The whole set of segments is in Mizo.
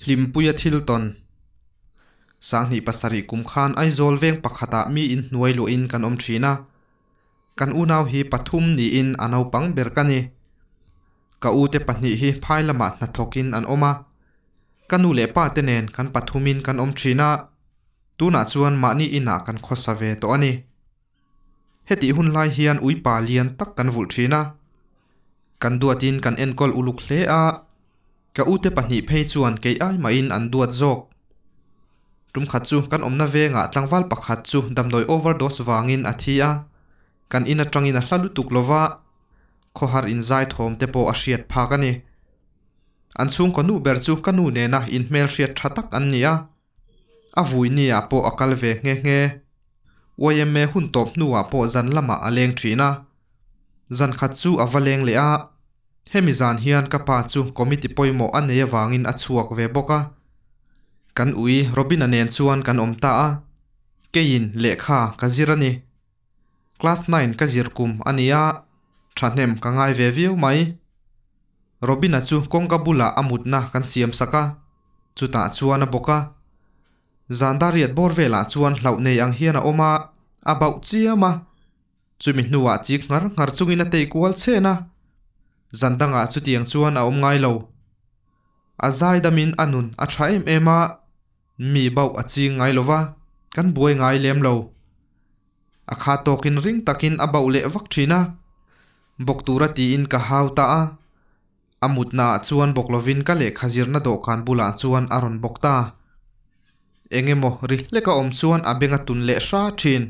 Hlimpuia thil tawn. 2007 kum khan Aizawl veng pakhatah mi inhnuai luahin kan awm thin a. Kan unau hi pathum niin a naupang ber ka ni. Ka ute pahnih hi phai lamah hnathawkin an awm a. Ka nu leh pa te nen kan pathumin kan awm thin a. Tunah chuan mahni inah kan khawsa ve tawh a ni. Hetih hun lai hian uipa lian tak kan vulh thin a. Kan duatin kan enkawl uluk hle a, ka ute pahnih phei chuan kei ai mahin an duat zawk. Tum khat chu kan awmna vengah tlangval pakhat chu damdawi overdose vangin a thi a, kan in atangin a hla lutuk lova, khawhar inzai thawm te pawh a hriat phak a ni. An chhungkaw nu ber chu ka nu nena inhmelhriat tha tak an ni a, A vui ni-ah pawh a kal ve nghe nghe. YMA hun tawp hnuah pawh zan lamah a leng thin a. Zan khat chu a va leng leh a. Hemi zan hian ka pa chu committee pawimawh a nei avangin a chhuak ve bawk a. Kan ui Robin-a nen chuan kan awm ta a. Keiin lehkha ka zir a ni. Class nine ka zir kum a ni a, thahnem ka ngai ve viau mai. Robin-a chu kawngka bulah a mutna kan siam sak a, chutah chuan a bawk a. Zan dariat bawr velah chuan hlauh nei ang hian a awm a, a bauh chiam a. Chumi hnuah chik nghar nghar chungin a tei kual chhen a. Zan dangah chutiang chuan a awm ngai lo. A zaidamin a nun a tha em em a, mi bauh a ching ngai lo va, kan buai ngai lem lo. A kha tawkin ring takin a bauh leh vak thin a, bawk tura tiin ka hau ta a. A mutnaah chuan bawk lovin ka lehkha zirna dawhkan bulah chuan a rawn bawk ta. Eng emaw ri hlek a awm chuan a beng a tun leh hra thin.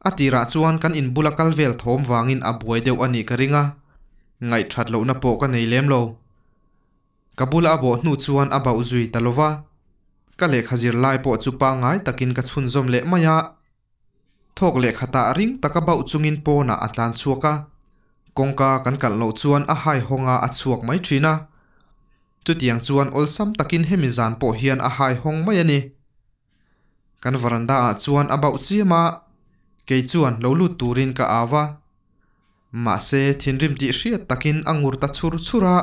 A tirah chuan kan inbula kal vel thawm vangin a buai deuh a nih ka ring a, ngaihthat lohna pawh ka nei lem lo. Ka bula a bawh hnu chuan a bauh zui ta lo va, ka lehkha zir lai pawh chu pangngai takin ka chhunzawm leh mai a. Thawk lehkhatah ring taka bauh chungin pawnah a tlan chhuak a, kawngka kan kalh loh chuan a hai hawng a a chhuak mai thin a. Chutiang chuan awlsam takin hemi zan pawh hian a hai hawng mai a ni. Kan veranda ah chuan a bauh chiam a, kei chuan lo lut turin ka au a. Mahse, thinrim tih hriat takin a ngur ta chhur chhur a.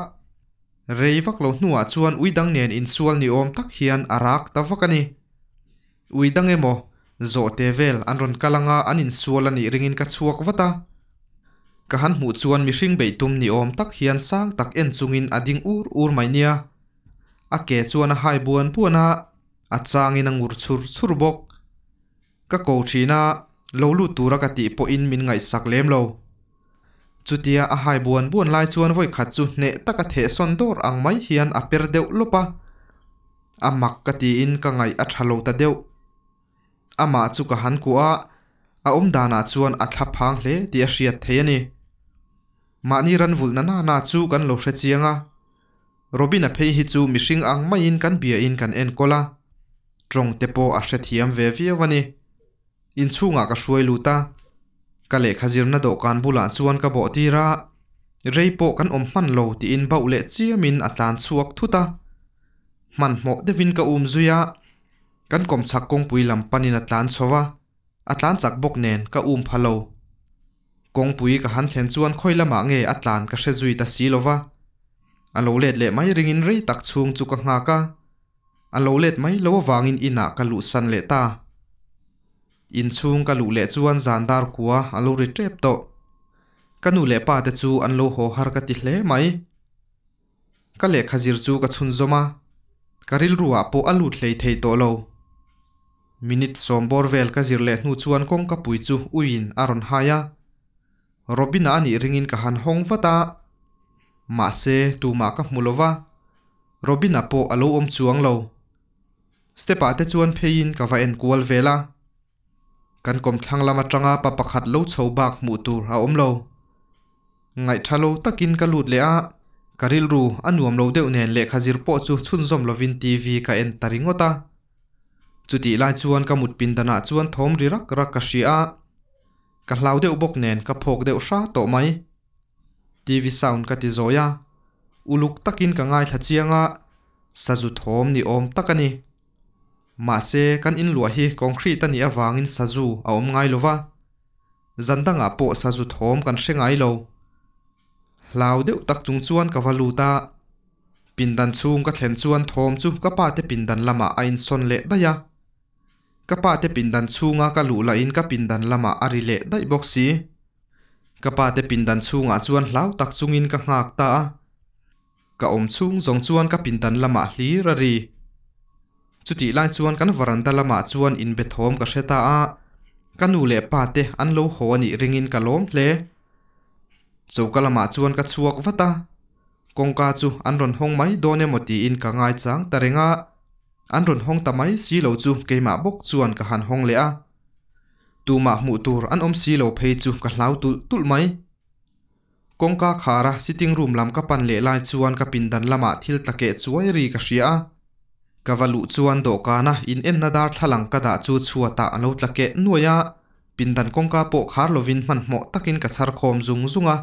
Rei vak lo hnuah chuan ui dang nen insual ni awm tak hian a rak ta vak a ni. Ui dang emaw, zawhte vel an rawn kal anga an insual a nih ringin ka chhuak vat a. Ka han hmuh chuan mihring beih tum ni awm tak hian sang tak en chungin a ding ur ur mai nia. A ke chuan a hai buan buan a. A changin a ngur chhur chhur bawk. Ka ko thin a, lo lut tura ka tih pawhin min ngaihsak lem lo. Chutia a hai buan buan lai chuan vawikhat chu hneh taka thehsawn dawr ang mai hian a per deuh lawp a. A mak ka tiin ka ngaih a tha lo ta deuh. Amah chu ka han kuah a, a awm danah chuan a thla phang hle tih a hriat thei a ni. Mahni ran vulhna nana chu kan lo hre chiang a. Robin-a phei hi chu mihring ang maiin kan biain kan enkawl a, tawng te pawh a hrethiam ve viau a ni. Inchhungah ka hruai lut a, ka lehkha zirna dawhkan bulah chuan ka bawh tir a, rei pawh kan awm hman lo tiin bauh leh chiamin a tlan chhuak thut a. Hmanhmawh deuhin ka um zui a, kan kawmchhak kawngpui lam panin a tlan chho a, a tlan chak bawk nen ka um pha lo. Kawngpui ka han thlen chuan khawi lamah nge a tlan ka hre zui ta si lo va. A lo let leh mai ringin rei tak chhung chu ka nghak a, a lo let mai lo avangin inah ka luhsan leh ta. Inchhung ka luh leh chuan zan dar kua a lo ri tep tawh. Ka nu leh pa te chu an lo haw har ka ti hle mai. Ka lehkha zir chu ka chhunzawm a, ka rilruah pawh a lut hlei thei tawh lo. Minute sawm bawr vel ka zir leh hnu chuan kawngka pui chu uiin a rawn hai a. Robin-a a nih ringin ka han hawng vat a, mahse tumah ka hmu lo va, Robin-a pawh a lo awm chuang lo. Step-ah te chuan pheiin ka va en kual vel a. Kan kawmthlang lam atanga pa pakhat lo chho bak hmuh tur a awm lo. Ngaihtha lo takin ka lut leh a, ka rilru a nuam lo deuh nen lehkha zir pawh chu chhunzawm lovin TV ka en ta ringawt a. Chutih lai chuan ka mut pindanah chuan thawm ri rak rak ka hria a, ka hlau deuh bawk nen ka phawk deuh hra tawh mai. TV sound ka ti zawi a, uluk takin ka ngaithla chiang a, sazu thawm ni awm tak a ni. Mahse, kan inluah hi concrete a nih avangin sazu a awm ngai lo va, zan dangah pawh sazu thawm kan hre ngai lo. Hlau deuh tak chung chuan ka va lut a, Pindan chhung ka thlen chuan thawm chu ka pa te pindan lamah a insawn leh daih a. Ka pa te pindan chhunga ka luh lahin ka pindan lamah a ri leh daih bawk si. Ka pa te pindan chhungah chuan hlau tak chungin ka nghak ta a. Ka awm chhung zawng chuan ka pindan lamah hlir a ri. Chutih lai chuan kan varanda lamah chuan inbe thawm ka hre ta a, ka nu leh pa te an lo haw a nih ringin ka lawm hle. Choka lamah chuan ka chhuak vat a, kawngka chu an rawn hawng mai dawn emaw tiin ka ngaichang ta reng a, an rawn hawng ta mai si lo chu keimah bawk chuan ka han hawng leh a. Tumah hmuh tur an awm si lo phei chu ka hlau tulh tulh mai. Kawngka khara sitting room lam ka pan leh lai chuan ka pindan lamah thil tla keh chuai ri ka hria a. Ka va luh chuan dawhkana in enna darthlalang ka dah chu chhuatah a lo tla keh nuai a, pindan kawngka pawh khar lovin hmanhmawh takin ka chhar khawm zung zung a.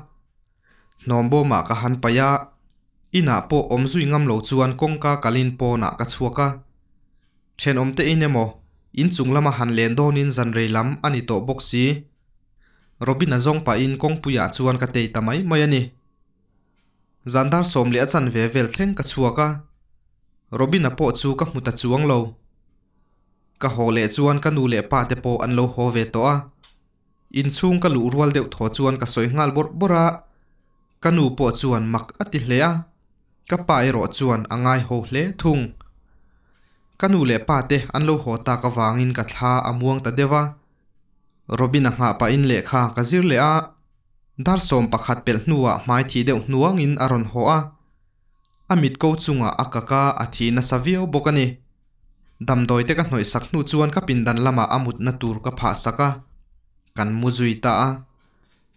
Hnawm bawmah ka han paih a, inah pawh awm zui ngam lo chuan kawngka kalin pawnah ka chhuak a. Thenawm te in emaw, inchung lama han len dawnin zanrei lam a ni tawh bawk si. Robin a zawng pahin kawngpuiah chuan ka tei ta mai mai a ni. Zan dar 10 a chanve vel thleng ka chhuak a, Robin-a pawh chu ka hmu ta chuang lo. Ka haw leh chuan ka nu leh pa te pawh an lo haw ve tawh a. Inchhung ka luh rual deuh thaw chuan ka sawi nghal bawrh bawrh a, ka nu pawh chuan mak a ti hle a, ka pa erawh chuan a ngai ho hle thung. Ka nu leh pa te an lo haw tak avangin ka thla a muang ta deuh a. Robin-a nghah pahin lehkha ka zir leh a, dar 11 pelh hnuah hmai thih deuh hnuangin a rawn haw a, a mit ko chungah a kak a, a thi nasa viau bawk a ni. Damdawi te ka hnawih sak hnu chuan ka pindan lamah a mutna tur ka phah sak a, kan mu zui ta a.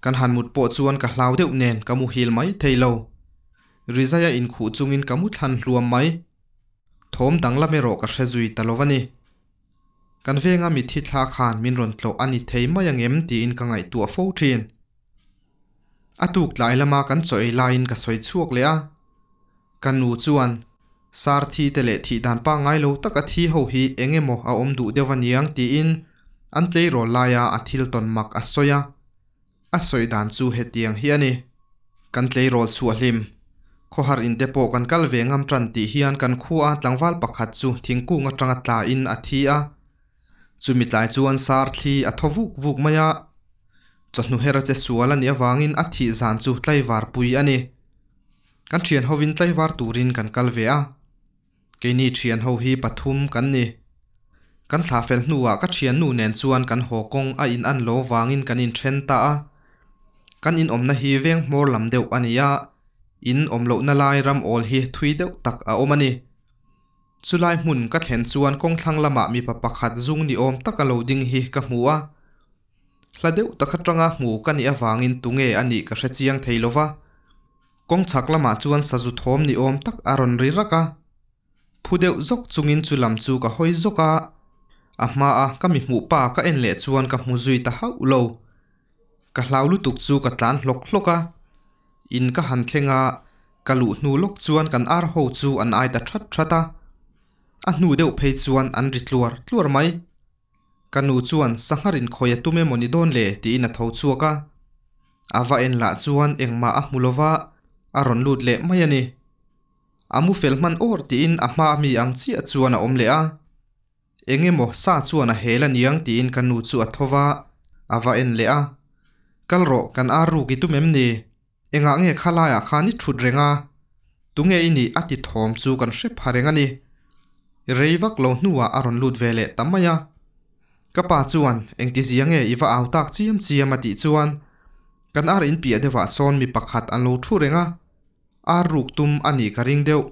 Kan han mut pawh chuan ka hlau deuh nen ka muhil mai thei lo. Rizaia inkhuh chungin ka mu thlan hluam mai. Thawm danglam erawh ka hre zui ta lo a ni. Kan venga mitthi thla khan min rawn tlawh a ni thei mai ang em tiin ka ngaihtuah fo thin. A tuk tlai lama kan chaw ei laiin ka sawi chhuak leh a. Ka nu chuan, Sar thi te leh thih dan pangngai lo taka thi ho hi eng emaw a awm duh deuh aniang tiin an tleirawl laia a thil tawn mak a sawi a. A sawi dan chu hetiang hi a ni. Kan tleirawl chhuah hlim. Khawhar in te pawh kan kal ve ngam tan tih hian kan khua tlangval pakhat chu thingkung atanga tla in a thi a. Chumi tlai chuan sar thli a thaw vuk vuk mai a. Chawhnu her a che sual a nih avangin a thih zan chu tlaivar pui a ni. Kan thian hovin tlaivar turin kan kal ve a. Keini thian ho hi pathum kan ni. Kan thlah fel hnuah ka thiannu nen chuan kan haw kawng a in an lo vangin kan inthen ta a. Kan in awmna hi veng hmawr lam deuh a ni a, in awm lohna lai ram awl hi thui deuh tak a awm a ni. Chulai hmun ka thlen chuan kawng thlang lamah mipa pakhat zung ni awm taka lo ding hi ka hmu a. Hla deuh tak atanga hmu ka nih avangin tunge a nih ka hre chiang thei lo va. Kawng chhak lamah chuan sazu thawm ni awm tak a rawn ri rak a. Phu deuh zawk chungin chu lam chu ka hawi zawk a, a hmaa ka mi hmuh pa ka en leh chuan ka hmu zui ta hauh lo. Ka hlau lutuk chu ka tlan hlawk hlawk a, in ka han thleng a, ka luh hnu lawk chuan kan ar ho chu an ai ta that that a, a hnu deuh phei chuan an ri tluar tluar mai. Ka nu chuan sangharin khawi a tum emaw ni dawn le tiin a tho chhuak a. A va en lah chuan engmah a hmu lova, a rawn lut leh mai a ni. A mu fel hman awr tiin a hma ami ang chiah chuan a awm leh a. Eng emaw sa chuan a hel aniang tiin ka nu chu a tho va, a va en leh a. Kal rawh, kan ar ruk i tum em ni? Engah nge khalaiah khan i thut reng a? Tunge i nih? a ti thawm chu kan hre pha reng a ni. Rei vak lo hnuah a rawn lut ve leh ta mai a. Ka pa chuan, Engtizia nge i va au tak chiam chiam a tih chuan, Kan ar in piah deuhah sawn mi pakhat an lo thu reng a, ar ruk tum a nih ka ring deuh.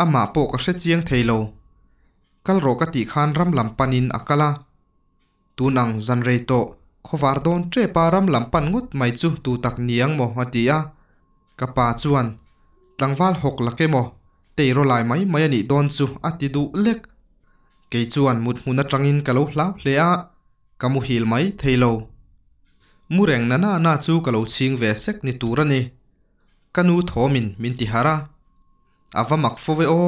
Amah pawh ka hre chiang thei lo. Kal rawh ka tih khan ram lam panin a kal a. Tun ang zan rei tawh, khawvar dawn tep a ram lam pan ngawt mai chu tu tak ni ang maw a ti a. Ka pa chuan, Tlangval hawk lak emaw, tei raw lai mai mai a nih dawn chu a ti duh lek. Kei chuan mut hmun atangin ka lo hlau hle a, ka muhil mai thei lo. Mu reng na na na chu ka lo chhing ve sek ni tur a ni. Ka nu thawmin min ti harh a. A va mak fo ve aw,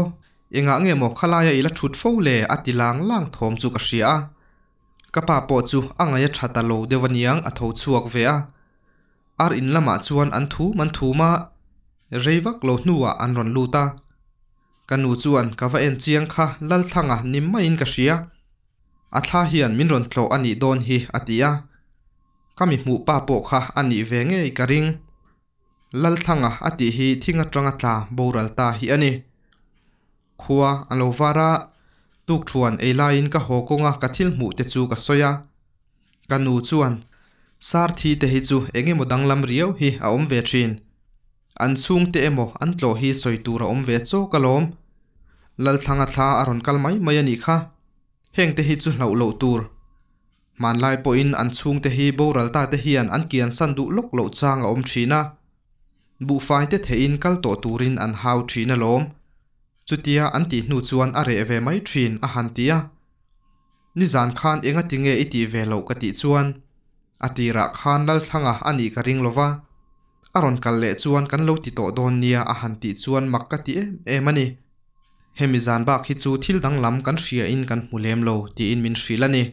engah nge maw khalaia i la thut fo le a ti lang lang thawm chu ka hria a. Ka pa pawh chu a ngaih a tha ta lo deuh aniang a tho chhuak ve a. Ar in lamah chuan an thum an thum a, rei vak lo hnuah an rawn lut a. Ka nu chuan ka va en chiang kha Lalthlanga ni maiin ka hria. A thla hian min rawn tlawh a nih dawn hi a ti a. Ka mi hmuh pa pawh kha a nih ve ngei ka ring. Lalthlanga a tih hi thing atanga tla boral ta hi a ni. Khua a lo var a, tukthuan ei laiin ka haw kawnga ka thil hmuh te chu ka sawi a. Ka nu chuan, Sar thi te hi chu eng emaw danglam riau hi a awm ve thin. An chhungte emaw an tlawh hi sawi tur a awm ve chawk alawm. Lalthlanga thla a rawn kal mai mai a nih kha. Hengte hi chu hlauh loh tur. Hmanlai pawhin an chhungte hi boral ta te hian an kiansan duh lawk loh chang a awm thin a. Buhfai te theihin kal tawh turin an hau thin alawm. Chutia an tih hnu chuan a reh ve mai thin a han ti a. Nizan khan enga tinge i tih ve loh ka tih chuan a tirah khan Lalthlanga a nih ka ring lova, a rawn kal leh chuan kan lo ti tawh dawn nia a han tih chuan mak ka ti em em a ni. Hemi zan bak hi chu thil danglam kan hria in kan hmu lem lo tiin min hrilh a ni.